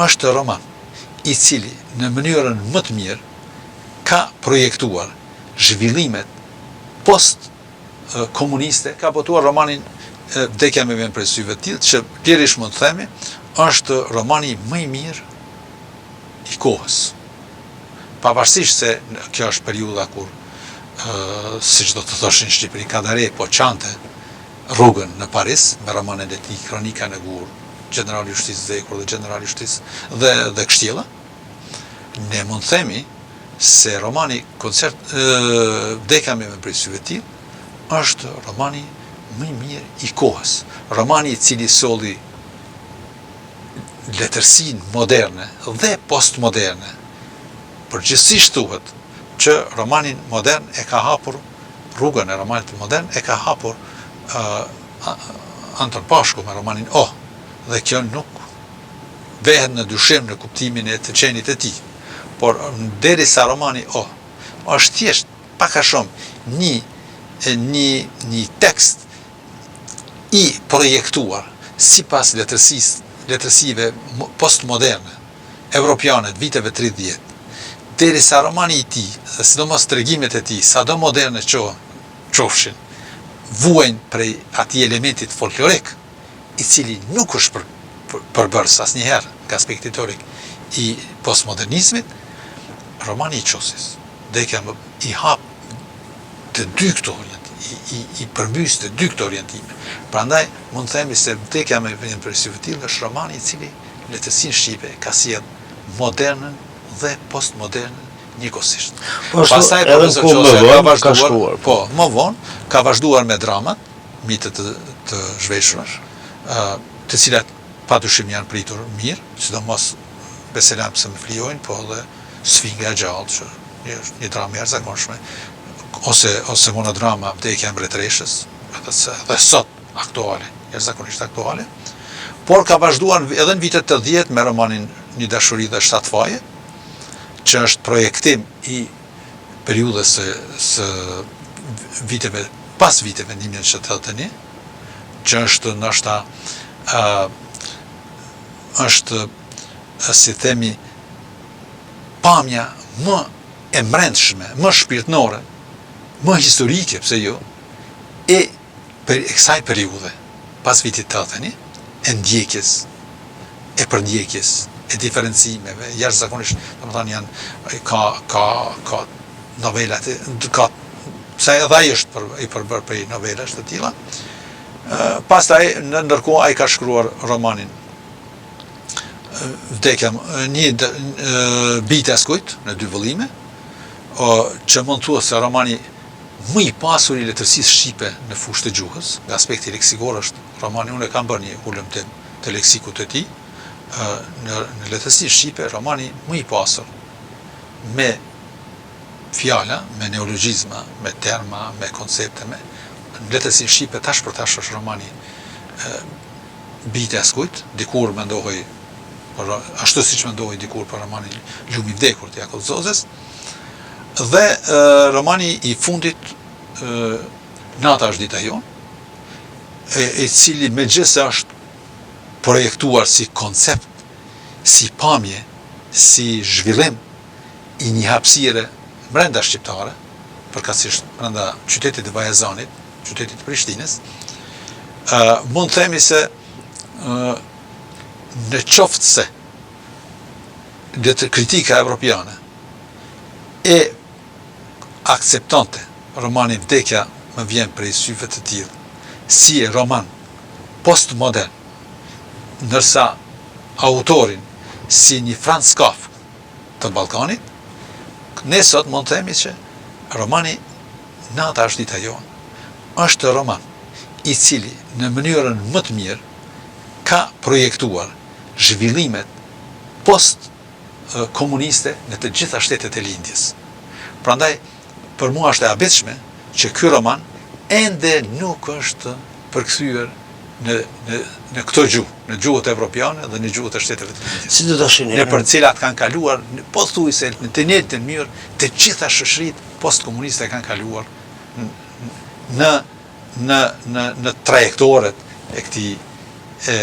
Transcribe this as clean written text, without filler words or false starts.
Është roman i cili në mënyrën më të mirë ka projektuar zhvillimet post komuniste, ka botuar romanin Vdekja më vjen prej syve të tillë, që lirisht mund të themi është romani më i mirë i kohës. Pavarësisht se kjo është periudha kur siç do të thoshin në Shqipëri, Kadare po çante rrugën në Paris me romanin e tij Kronika në gur, Gjenerali i ushtrisë vdekur dhe Gjenerali i ushtrisë dhe dhe Kështjella. Ne mund të themi se romani koncert Vdekja më vjen prej syve të tillë është romani më i mirë i kohës. Romani i cili solli letërsinë moderne dhe postmoderne. Përgjithësisht thuhet që romanin modern e ka hapur rrugën e romanit modern e ka hapur Anton Pashku me romanin O, dhe kjo nuk vehet në dyshim në kuptimin e të qenit të tij. Por derisa romani O është thjesht pak a shumë një një një tekst i projektuar sipas letërsisë letërsive postmoderne evropiane të viteve 30, derisa romani i tij, dhe sidomos tregimet e tij, sado moderne qofshin, vuajnë prej atij elementit folklorik, i cili nuk është për, për, përbërës asnjëherë nga aspekti teorik i postmodernizmit, romani i Qosjes, Vdekja më i hap të dy këto orientime, i, i, i përmbys të dy këto orientime. Prandaj mund të themi se Vdekja më vjen prej syve të tillë është romani i cili letërsinë shqipe ka sjellë modernën dhe postmodernën njëkohësisht. Po ashtu, Pastaj edhe në kohë më vonë ka vazhduar, ka shkruar. Po, më vonë ka vazhduar me dramat, mite të, të zhveshura, të cilat pa dyshim janë pritur mirë, sidomos Be selam pse më flijojnë, po edhe Sfinga e gjallë, që është një dramë e jashtëzakonshme, ose ose monodrama Vdekja e mbretëreshës, edhe se edhe sot aktuale, jashtëzakonisht aktuale. Por ka vazhduar edhe në vitet 80 me romanin Një dashuri dhe shtatë faje, që është projektim i periudhës së, së viteve pas viteve 1981, që është ndoshta ë është si themi pamja më e mbrendshme, më shpirtnore, më historike, pse jo, e për e kësaj periudhe, pas vitit 81, e ndjekjes, e përndjekjes, e diferencimeve, jashtëzakonisht, domethënë janë, ka, ka, ka novelat, ka, se edhe ai është për, i përbërë prej novelash të tilla. Pastaj, në ndërkohë, ai ka shkruar romanin Vdekja, një Bijtë e askujt, në dy vëllime, o, që mund të thuhet se romani më i pasur i letërsisë shqipe në fushë të gjuhës, nga aspekti leksikor është romani, unë e kam bërë një hulumtim të leksikut të tij, në, në letërsinë shqipe romani më i pasur me fjala, me neologjizma, me terma, me koncepte, me në letërsinë shqipe tash për tash është romani Bijtë e askujt, dikur mendohej për ashtu siç mendohej dikur për romanin Lumi i vdekur të Jakov Zozës, dhe e, romani i fundit e, Nata është dita jonë, e, i cili megjithëse është projektuar si koncept, si pamje, si zhvillim i një hapësire brenda shqiptare, përkatësisht brenda qytetit të Bajazanit, qytetit të Prishtinës, mund të themi se në qoftë se letër kritika evropiane e akceptonte romanin Vdekja më vjen prej syve të tillë si roman postmodern, ndërsa autorin si një Franz Kafka të Ballkanit, ne sot mund të themi që romani Nata është dita jonë është roman i cili në mënyrën më të mirë ka projektuar zhvillimet post komuniste në të gjitha shtetet e lindjes. Prandaj për mua është e habitshme që ky roman ende nuk është përkthyer në në në këto gjuhë, në gjuhët evropiane dhe në gjuhët e shteteve të lindjes. Si do ta shihni? Nëpër të cilat kanë kaluar pothuajse në të njëjtën mënyrë të gjitha shoqëritë postkomuniste kanë kaluar në në në në trajektoret e këtij e.